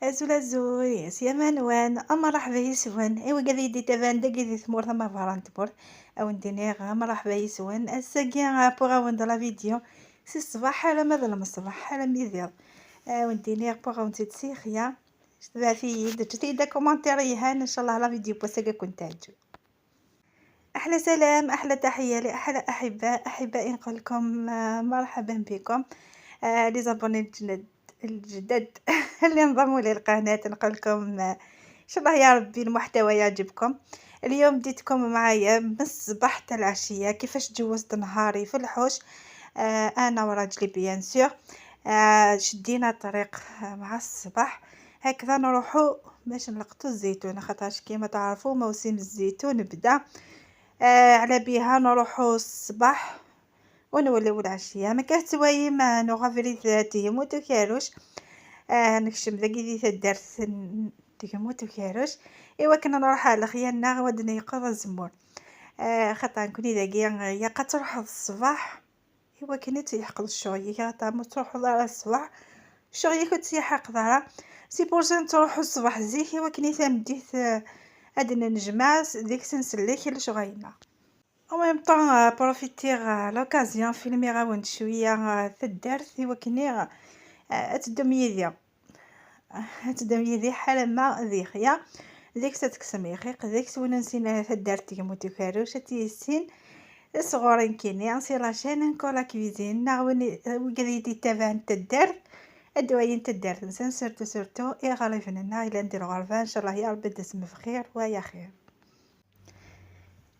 أزول أزول يا سيمان مرحبا يسون. إيوا قال يدي تبان دقي ذي ثمور ثم فران تمور أو نديني مرحبا يسون. الساقي بوغ وند لا فيديو سي الصباح على ماذا الصباح على ميدير أو نديني بوغ وند تسيخيا تبعثي درتي دا كومونتير يهان ان شاء الله لا فيديو بوساكا كنت تعجب. احلى سلام، احلى تحية لاحلى احباء احبائي، نقول لكم مرحبا بكم les abonnés الجدد اللي انضموا للقناة. نقول لكم ان شاء الله يا ربي المحتوى يعجبكم. اليوم بديتكم معايا من الصباح حتى العشية كيفاش جوزت نهاري في الحوش، انا وراجلي bien sûr. شدينا الطريق مع الصباح هكذا نروحو باش نلقطو الزيتون، خاطرش كيما تعرفوا موسم الزيتون بدا، على بها نروحو الصباح ونوليو العشية. ما كانت سوايم نغافري تيموتو كاروش، نكشم ذاكي ذي تدارت تيموتو كاروش. ايوا كنا نروح على خيالنا غاد نيقظ الزمور، خاطر نكوني ذاكي يا قد تروح الصباح ايوا كني تيحقظ الشغل، خاطر تروحو على الصباح الشغل كنت تيحق دارا c'est pour ça تروحو الصباح زيك. ايوا كني تمديت ادنا نجمع ديك سنسلك لشغاينا. En même temps profiter l'occasion فيلمي غاوند شوية تدارت. ايوا كني تدوم يدي تدوم يدي حالا ما ذيخيا ديك تتكسم يخيق ديك سونا نسينا تدارت تيموتو كاروش تيسين صغورين كيني انسي la chaîne نكولا cuisine ناغوني وقريتي تابع تدارت الدوايين تدارت نسان surtout surtout اي غاليفنا الى ندير غرفة ان شاء الله يا ربي تسم بخير ويا خير.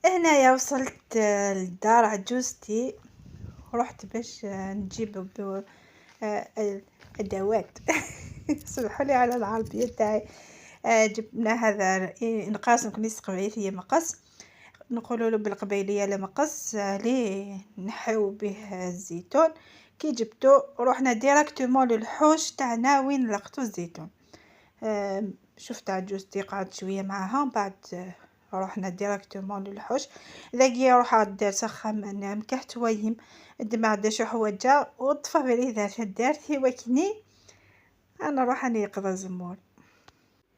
هنايا وصلت للدار عجوزتي، رحت باش نجيب ادوات سمحوا لي على العربية تاعي. جبنا هذا نقاس نكون قبيليه مقص، نقولوا له بالقبيليه لمقص لي نحيو به الزيتون. كي جبتو رحنا directement للحوش تاعنا وين لقطو الزيتون. شفت عجوزتي قعدت شوية معاها، بعد رحنا directement للحوش. ذاكي روح دار سخم مكحت ويهم دمع دا شو حوجه وطفى بري ذات الدار وكني انا روح نيقظ الزمور.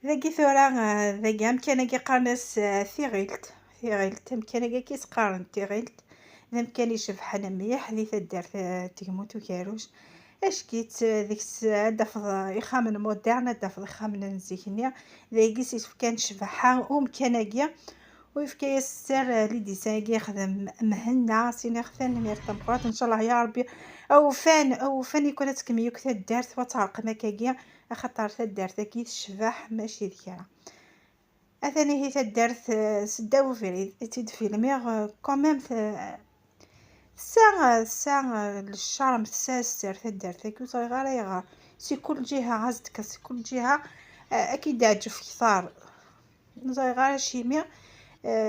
ذاكي ثورا ذاكي امكان كي قارنس ثيغيلت ثيغيلت امكان كي سقارن ثيغيلت ذا مكان يشبحنا مليح ذي تدار تيموتو كاروش. اش كيت ديك دافض يخامن moderne دافض يخامن زيكني ذاكي سيف شبحة ومكاناكيا ويفكا يسر les dessins كي يخدم مهنا سيني خثان مير تمقرات ان شاء الله يا ربي. او فان او فان يكون تكميوك تدارت وتعرق مكاكيا خاطر تدارت كي تشبح ماشي ذكرى. اثاني هي تدارت سداو فريد تيد فيلميغ quand même سا ال charme سا السر تدارت كي صغيرة يغار سي كل جهة عزتك سي كل جهة اكيد عجف كثار صغيرة شيميا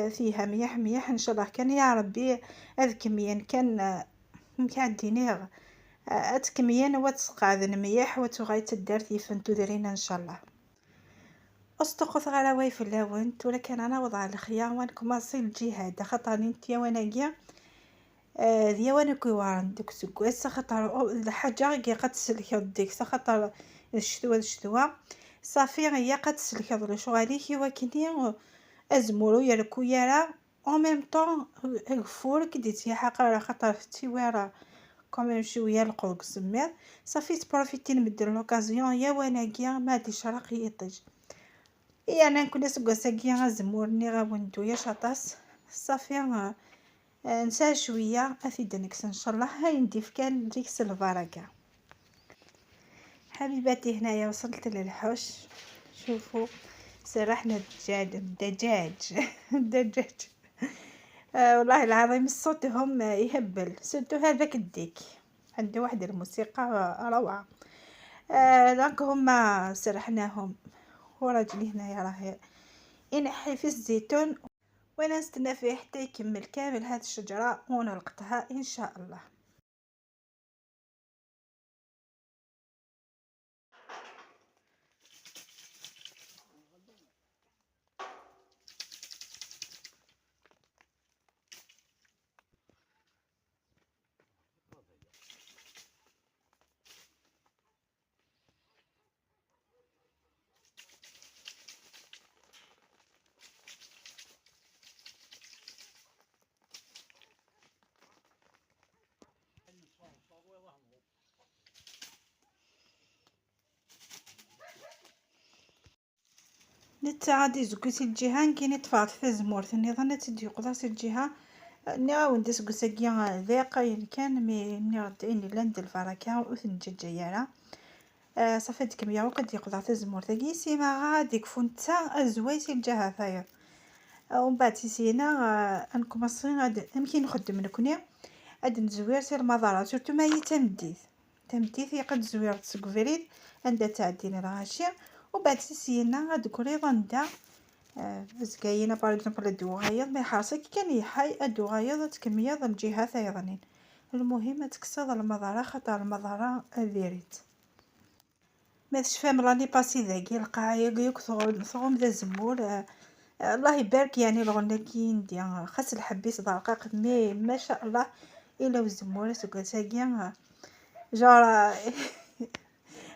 فيها ميح ميح ان شاء الله كان يا ربي اذكميا كان مكان اتكميا وتسقعد ميح وتغاي تدارت يفنتو درينا ان شاء الله. استقف غلا واي في اللاونت ولكن انا وضع الخيار وانكم الجهاد خاطر انت وانا ديوان كوارن ديك سكواس خاطر الحاجة كي قد تسلك ديك خاطر الشتوى الشتوى صافي هي قد تسلك لشغالي وكني ازمورو يركو يارا au même temps الفور كي ديتي حقا خاطر تيوارا quand même شوية القوق السمير صافي تبروفيتي نبدل l'occasion يا وانا كيا ما دي شرق يطيج. اي انا نكون سكواساكيا غازمورني غاوندو يا شطاس صافي نسى شوية افيد نكس ان شاء الله هاي نديف كان ديك البركة. حبيباتي هنايا وصلت للحوش، شوفوا سرحنا الدجاج الدجاج الدجاج والله العظيم صوتهم يهبل، surtout هذاك الديك عنده واحد الموسيقى روعه. donc هما سرحناهم وراجلي هنايا راه ينحي في الزيتون وانا نستنى فيه حتى يكمل كامل هذه الشجرة ونلقطها ان شاء الله. نتا غادي يزكو سي الجهة كاين طفات تزمورت النظام تدي يقضى سي الجهة نعاون دسكوساكي ذاقين كان مي نغدين لاند الفركة وثنججيارا صافي ديك وقد يقضى تزمورت سيما غادي كفو نتا ازواي سي الجهة ثاير. ومن بعد سينا نكوماسي يمكن نخدم نكوني اد نزوير سي المضارة سورتو ما هي تمديث تمديث يقد زوير تسكفريد عندها تعدين الغاشي. وبعد سينا غاد كوريض عندها زكاينه باغ اكزومبل دوغايض ما يحرصك كان يحي ادوغايض تكميض الجهة ثايضنين. المهم تكسر المضارة خاطر المضارة ديريت ما تشفام راني باسي ذاكي القاعية يك ثغوم ذا زمور الله يبارك يعني الغنى كاين ديال خاص الحبيس ضرقاق مي ما شاء الله الا وزمور سكاساكي جارة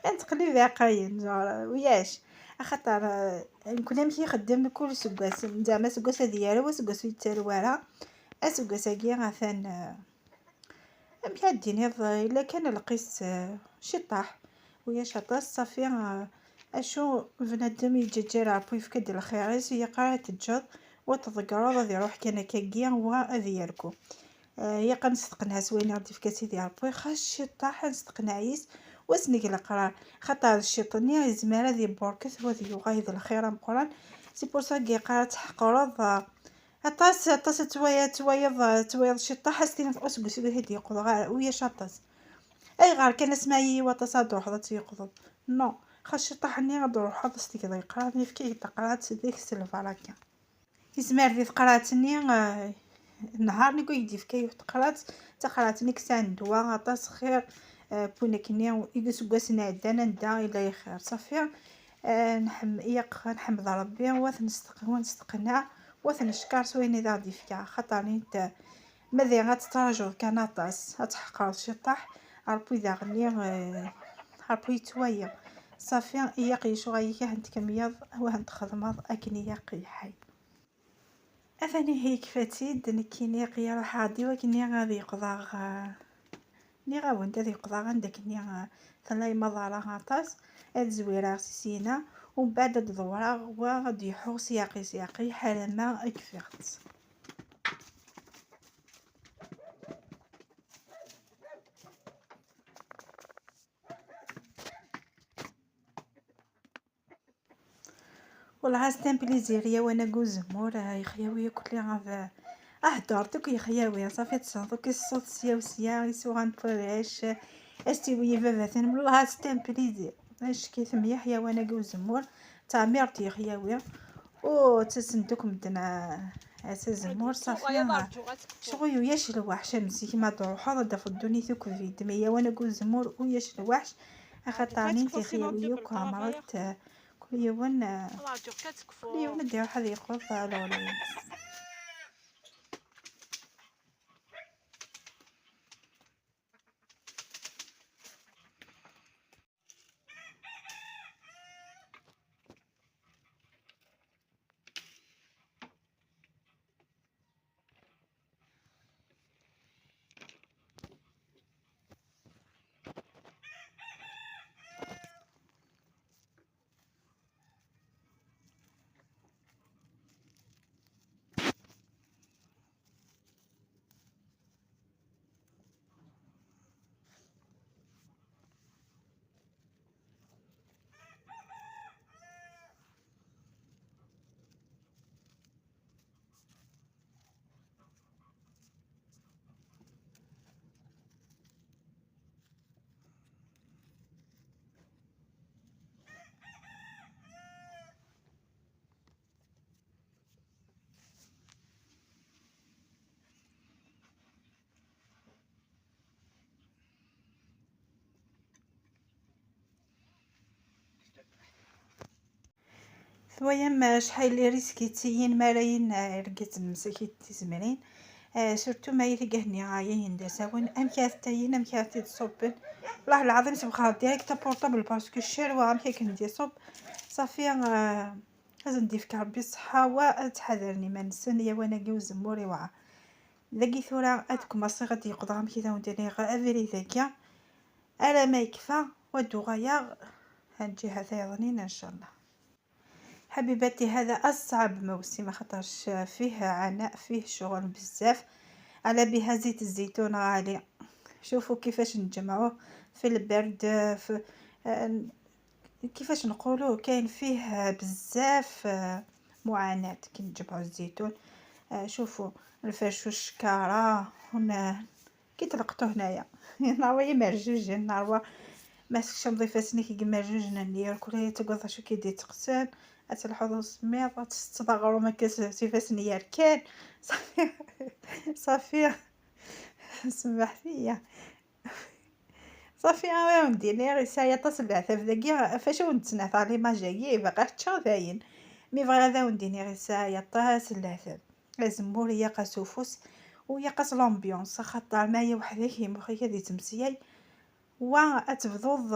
انتقلي باقاين جارة وياش خاطر نكون نمشي نخدم كل سكاس زعما سكاس ديالو وسكاس يتالوارا اسكاساكي غاثان امشي ديني الا كان القيس شي طاح وياش عطاس صافي اشو بنادم يتججر عرفو يفكد الخيريس يقرا تجض وتذكرض غادي يروح كان كاكيا وغادي يركو يقا نستقنع سوين غادي في سيدي ربي خاص شي طاح نستقنعيس واسنك القرار خاطر الشيطاني يزمر هذه بوركث وذي يغايض الخير مقران سي بور سا كي قرا تحقرض عطاس عطاس توايا توايض توايض شي طاح ستين اسكو سيدي هدي يقض ويا شاطاس اي غار كان اسمعي وطاس روح تيقض نو خاص شي طاحني غاد روح هذا ستيك يقرا نفكي تقرات ديك السلفراكا يزمر دي تقراتني نهار نيكو يدي فكاي تقرات تقراتني كسان دوا عطاس خير بونكني يسكواس نعدان ندا الى يخير صافي نحم يق نحمد ربي ونستقنع وثنشكر سوين اذا غادي فيا خاطر نت ماذا غتتراجع كان عطاس تحقر شي طاح ربي اذا غني ربي توايا صافي يقي شو غايك هنتكميض وهنتخدمض اكني يقي حي اثاني هي كفاتيد نكيني قيا روح عادي وكني غادي يقضى ني غاون غادي يقضى عندك ني ثلاي مضارة غاطاس الزويرة سينا ومن بعد الدورة وغادي يحو سياقي سياقي حالما كفيغت. والله c'est un plaisir يا وانا كوزمور يخياوي كلي غاف اهدرتك يخياوي صافي تصنتك الصوت سيا وسيا يسوغان بولاش استوي باباتن والله c'est un plaisir اش كي ثميح يا وانا كوزمور تعميرتي يخياوي او تسندوك مدنا اسازمور صافي شغل وياش الوحش مسيك ما تروح هذا في الدنيا ثوك في دمية وانا كوزمور وياش الوحش خاطر نتي خياوي وكامرت كل يوم كل يوم ندير واحد يقف على الوليد. ثويا شحال لي ريسكي تيين ملايين رقيت مسكيت تزمرين سورتو ما يلقهني غايين داساون امكات تاين امكات تصوبن والله العظيم سبخا ديريكت بورطابل باسكو الشروه امكا كندي صوب صافي لازم ندير فيك ربي الصحة وتحذرني ما نسن يا وانا كي وزموري وعا ذاكي ثورا ادكم غادي يقضى كي وندير افري ذاكيا الا ما يكفى ودو غايا هاد الجهة ثايضنين ان شاء الله. حبيباتي هذا اصعب موسم، خاطرش فيه عناء، فيه شغل بزاف، على بها زيت الزيتون غالي. شوفوا كيفاش نجمعوه في البرد، في كيفاش نقولوا كاين فيه بزاف معاناة كي نجمعوا الزيتون. شوفوا نفرشوا الشكارة هنا كي تلقطو هنايا نروي مرجوج نروى ما شمضي فاسني كي مرجوج نير كل تقضى شو كي دي تقسن اتلحظ سميط تستغرو ما كاس كان صافي صافي سمح فيا صافي ندير غير تصل العثاف ذاكي فاش ونتسنى لي ما جايي باقي تشا مي فغي هذا ونديني غير سايا طاس العثاف لازم مور يقاس ويقاس لامبيونس، خاطر ما هي وحدك مخيك هذه تمسياي و اتبضوض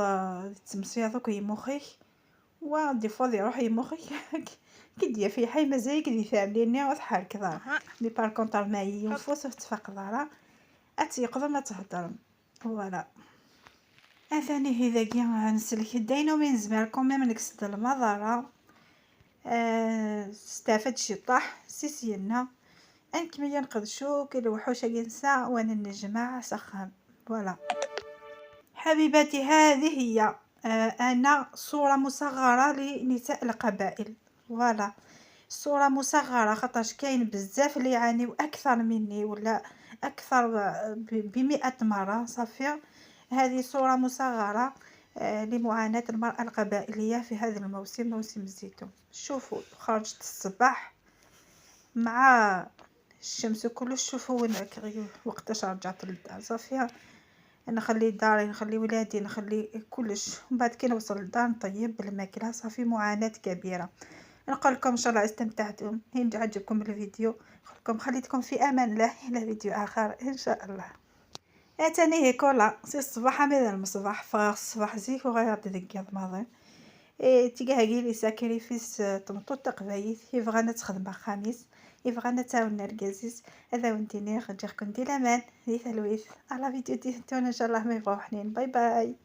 تمسيا دوك يمخيك و دي فوا يروح يمخيك كي ديا في حي مازال كي ثامليني وتحرك كذا مي بار كونطر ما ينفوس تفقد اتيقظ ما تهضر فوالا. اثاني هذا كي نسلك داينو من زمان كوميم نكسد المضرة استفاد شي طاح سيسينا انكمل نقدشو كي الوحوش نسا وانا نجمع سخن فوالا. حبيباتي هذه هي انا صورة مصغرة لنساء القبائل فوالا، صورة مصغرة خاطرش كاين بزاف اللي يعانيو اكثر مني ولا اكثر ب100 مرة. صافي هذه صورة مصغرة لمعاناة المرأة القبائلية في هذا الموسم، موسم الزيتون. شوفوا خرجت الصباح مع الشمس وكلش، شوفوا وين وقتاش رجعت للدار. صافي نخلي داري نخلي ولادي نخلي كلش، ومن بعد كي نوصل للدار نطيب الماكله. صافي معاناة كبيره. نقول لكم ان شاء الله استمتعتم، ان عجبكم الفيديو نقول خليتكم في امان الله الى فيديو اخر ان شاء الله. اتاني هي كولا سي الصباح من المصباح فغ الصباح زيك وغير ديك ماضي إيه تيكا لي ساكريفيس تمطو تقبايت يبغانا تخدم خميس يبغانا تعاون ركازيز هذا ونتيني غنجيكم دي الامان دي ثلويث على فيديو دي ان شاء الله ما يبغاو حنين. باي باي.